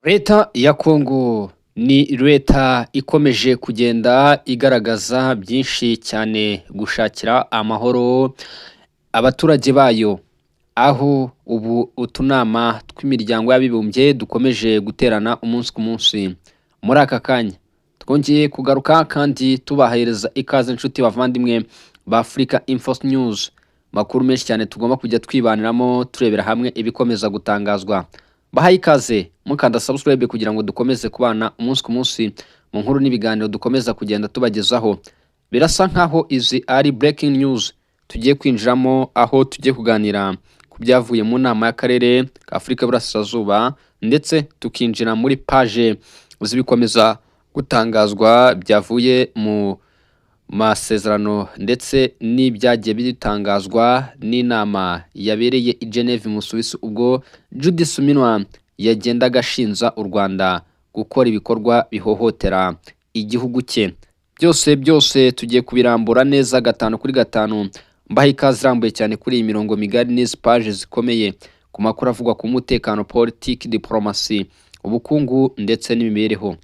Leta ya Kongo ni leta ikomeje kugenda igaragaza byinshi cyane gushakira amahoro abaturage bayo, aho ubu utunama tw'imiryango y'abibumbye dukomeje guterana umunsi ku munsi. Muri aka kanya twongeye kugaruka kandi tubahereza ikaze, inshuti bavandimwe ba Africa Info News, makuru menshi cyane tugomba kujya twibaniramo, turebera hamwe ibikomeza gutangazwa. Bahaye ikaze, mukanda subscribe kugira ngo dukomeze kubana umunsi ku munsi mu nkuru n'ibiganiro dukomeza kugenda tubagezaho. Birasa nkaho izi ari breaking news tugiye kwinjiramo, aho tugiye kuganira ku byavuye mu nama y'akarere ka Afurika y'Iburasirazuba, ndetse tukinjira muri page z'ibikomeza gutangazwa byavuye mu masezerano ndetse n'ibyagiye bitangazwa n'inama yabereye i Geneve mu Suwisi, ubwo Judith Suminwa yagendaga ashinja u Rwanda gukora ibikorwa bihohotera igihugu cye. Byose byose tugiye kubirambura neza gatanu kuri gatanu. Mbaha ikaze irambuye cyane kuri iyi mirongo migari n'izi paje zikomeye ku makuru avugwa ku mutekano, politiki, diporomasi, ubukungu ndetse n'imibereho.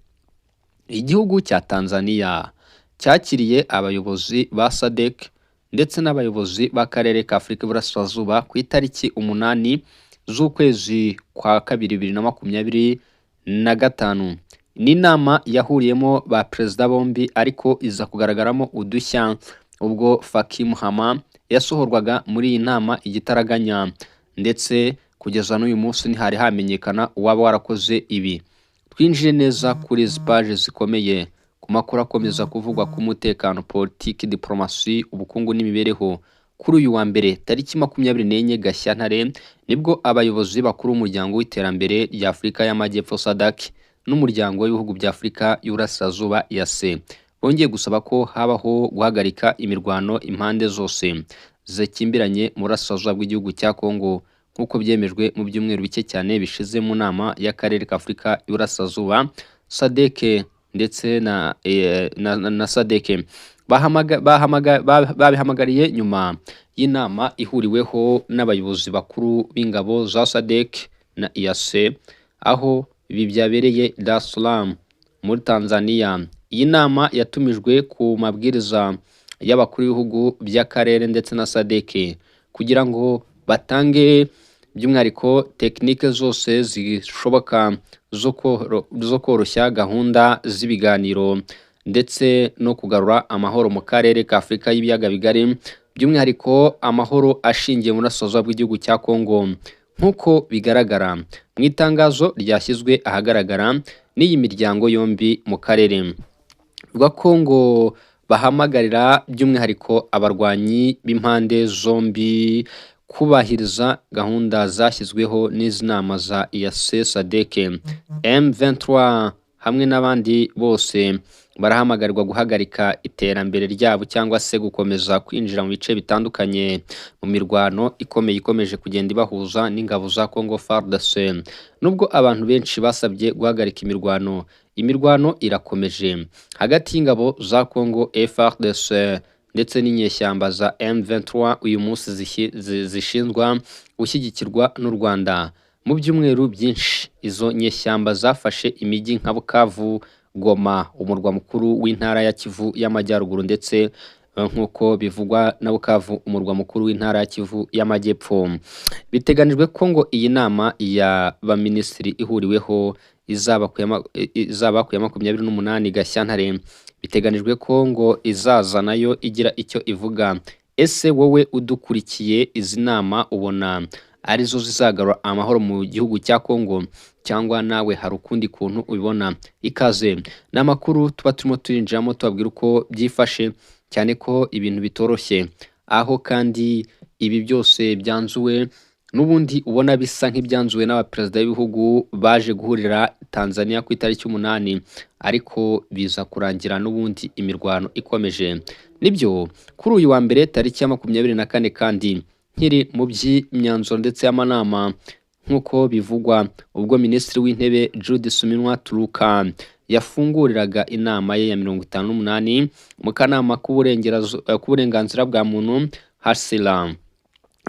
Igihugu cya Tanzania cyakiriye abayobozi ba SADC ndetse n'abayobozi b'akarere ka Afurika y'Iburasirazuba ku itariki 8 z'ukwezi kwa kabiri 2025. Ni inama yahuriyemo ba perezida bombi, ariko iza kugaragaramo udushya ubwo Faki Muhama yasohorwaga muri iyi nama igitaraganya, ndetse kugeza n'uyu munsi ntihari hamenyekana uwaba warakoze ibi. Twinjiye neza kuri izi paje zikomeye ku makuru akomeza kuvugwa ku mutekano, politiki, diporomasi, ubukungu n'imibereho. Kuri uyu wa mbere tariki 24 Gashyantare nibwo abayobozi bakuru b'umuryango w'iterambere rya Afurika y'Amajyepfo SADC n'umuryango w'ibihugu bya Afurika y'Uburasirazuba EAC bongeye gusaba ko habaho guhagarika imirwano impande zose zikimbiranye mu burasirazuba bw'igihugu cya Kongo, nk'uko byemejwe mu byumweru bike cyane bishize mu nama y'akarere ka Afurika y'Uburasirazuba SADC ndetse na SADC. Babihamagariye nyuma y'inama ihuriweho n'abayobozi bakuru b'ingabo za SADC na EAC, aho ibi byabereye Dar es Salaam muri Tanzania. Iyi nama yatumijwe ku mabwiriza y'abakuru b'ibihugu by'akarere ndetse na SADC kugira ngo batange by'umwihariko tekinike zose zishoboka zo koroshya gahunda z'ibiganiro ndetse no kugarura amahoro mu karere ka Afurika y'ibiyaga bigari, by'umwihariko amahoro ashingiye mu burasirazuba bw'igihugu cya Kongo, nk'uko bigaragara mu itangazo ryashyizwe ahagaragara n'iyi miryango yombi mu karere. Bivuga ko ngo bahamagarira by'umwihariko abarwanyi b'impande zombi kubahiriza gahunda zashyizweho n'izi nama za EAC SADC. M23 hamwe n'abandi bose barahamagarirwa guhagarika iterambere ryabo cyangwa se gukomeza kwinjira mu bice bitandukanye mu mirwano ikomeye ikomeje kugenda ibahuza n'ingabo za Congo FARDC. Nubwo abantu benshi basabye guhagarika imirwano, imirwano irakomeje hagati y'ingabo za Congo FARDC ndetse n'inyeshyamba za M23 uyu munsi zishinzwa gushyigikirwa n'u Rwanda. Mu byumweru byinshi izo nyeshyamba zafashe imijyi nka Bukavu, Goma, umurwa mukuru w'intara ya Kivu y'Amajyaruguru, ndetse nk'uko bivugwa na Bukavu, umurwa mukuru w'intara ya Kivu y'Amajyepfo. Biteganijwe ko ngo iyi nama ya baminisitiri ihuriweho izaba ku ya 28 Gashyantare. Biteganijwe ko ngo izaza nayo igira icyo ivuga. Ese wowe udukurikiye, izi nama ubona arizo zizagarura amahoro mu gihugu cya Kongo, cyangwa nawe hari ukundi kuntu ubibona? Ikaze, ni amakuru tuba turimo turinjiramo tubabwira uko byifashe, cyane ko ibintu bitoroshye, aho kandi ibi byose byanzuwe n'ubundi ubona bisa nk'ibyanzuwe n'abaperezida b'ibihugu baje guhurira Tanzania ku itariki 8, ariko biza kurangira n'ubundi imirwano ikomeje. Nibyo, kuri uyu wa mbere tariki ya 24 kandi nkiri mu by'imyanzuro ndetse y'amanama, nk'uko bivugwa, ubwo Minisitiri w'Intebe Jude Suminwa Turuka yafunguriraga inama ye ya 58 mu kanama k'uburenganzira bwa muntu HCR.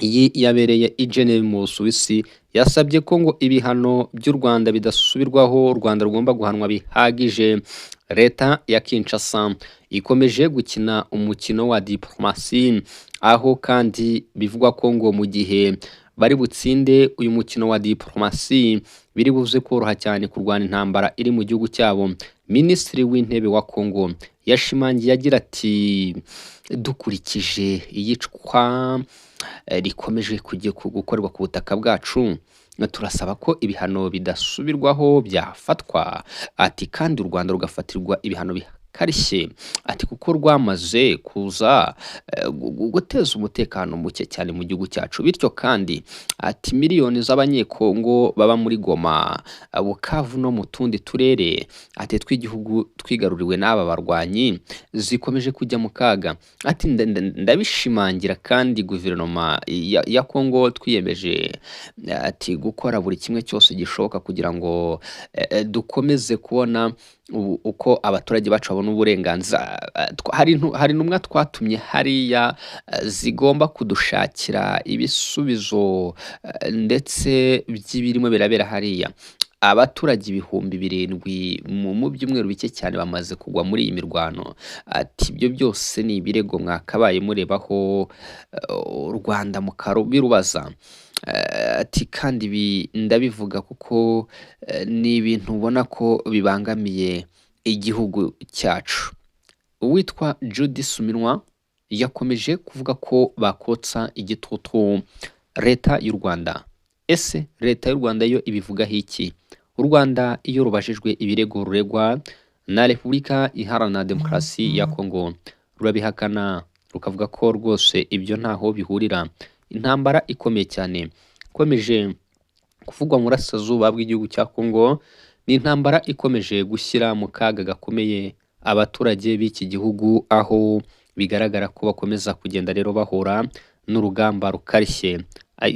Iyi yabereye i Geneve mu Busuwisi, yasabye ko ngo ibihano by'u Rwanda bidasubirwaho, u Rwanda rugomba guhanwa bihagije. Leta ya Kinshasa ikomeje gukina umukino wa diplomasi, aho kandi bivugwa ko ngo mu gihe bari butsinde uyu mukino wa diplomasi, biri buze koroha cyane kurwana intambara iri mu gihugu cyabo. Minisitiri w'Intebe wa Congo yashimangiye agira ati: "Dukurikije iyicwa rikomeje kujya gukorerwa ku butaka bwacu, turasaba ko ibihano bidasubirwaho byafatwa," ati kandi u Rwanda rugafatirwa ibihano bikarishye, ati kuko rwamaze kuza guteza umutekano muke cyane mu gihugu cyacu. Bityo kandi ati miliyoni z'Abanyekongo baba muri Goma, Bukavu no mu tundi turere ati tw'igihugu twigaruriwe n'aba barwanyi zikomeje kujya mu kaga. Ati ndabishimangira kandi guverinoma ya Kongo twiyemeje ati gukora buri kimwe cyose gishoboka kugira ngo dukomeze kubona uko abaturage bacu babona uburenganzira. Hari intumwa twatumye hariya zigomba kudushakira ibisubizo ndetse by'ibirimo birabera hariya. Abaturage 7000 mu byumweru bike cyane bamaze kugwa muri iyi mirwano. Ati ibyo byose ni ibirego mwakabaye murebaho u Rwanda mukabirubaza. Ati kandi ibi ndabivuga kuko ni ibintu ubona ko bibangamiye igihugu cyacu. Uwitwa Judy Suminwa yakomeje kuvuga ko bakotsa igitutu leta y'u Rwanda. Ese leta y'u Rwanda yo ibivugaho iki? U Rwanda iyo rubajijwe ibirego ruregwa na Repubulika Iharanira Demokarasi ya Kongo, rurabihakana, rukavuga ko rwose ibyo ntaho bihurira. Intambara ikomeye cyane ikomeje kuvugwa mu burasirazuba bw'igihugu cya Kongo ni intambara ikomeje gushyira mu kaga gakomeye abaturage b'iki gihugu, aho bigaragara ko bakomeza kugenda rero bahura n'urugamba rukarishye.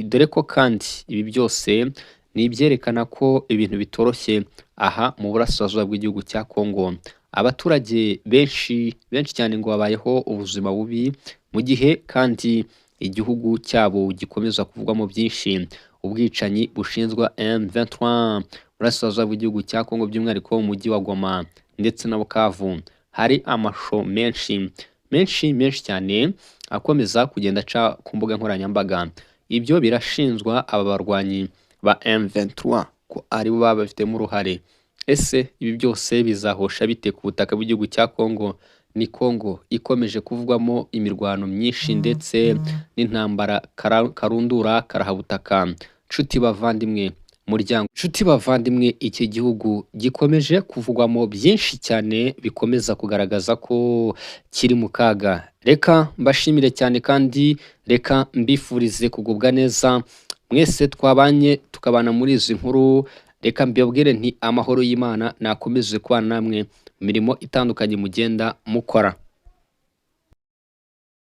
Dore ko kandi ibi byose ni ibyerekana ko ibintu bitoroshye aha mu burasirazuba bw'igihugu cya Kongo. Abaturage benshi benshi cyane ngo babayeho ubuzima bubi, mu gihe kandi igihugu cyabo gikomeza kuvugwamo byinshi ubwicanyi bushinjwa M23 burasirazuba bw'igihugu cya Kongo, by'umwihariko mu mujyi wa Goma ndetse na Bukavu. Hari amashusho menshi menshi menshi cyane akomeza kugenda aca ku mbuga nkoranyambaga. Ibyo birashinjwa aba barwanyi ba M23 ko aribo baba babifitemo uruhare. Ese ibi byose bizahosha bite ku butaka bw'igihugu cya Kongo? Ni Kongo ikomeje kuvugwamo imirwano myinshi ndetse n'intambara karundura karahabutaka. Nshuti bavandimwe, muryango, nshuti bavandimwe, iki gihugu gikomeje kuvugwamo byinshi cyane bikomeza kugaragaza ko kiri mu kaga. Reka mbashimire cyane kandi reka mbifurize kugubwa neza mwese twabanye tukabana muri izi nkuru. Reka mbabwire nti amahoro y'Imana nakomeze kubana namwe mu mirimo itandukanye mugenda mukora.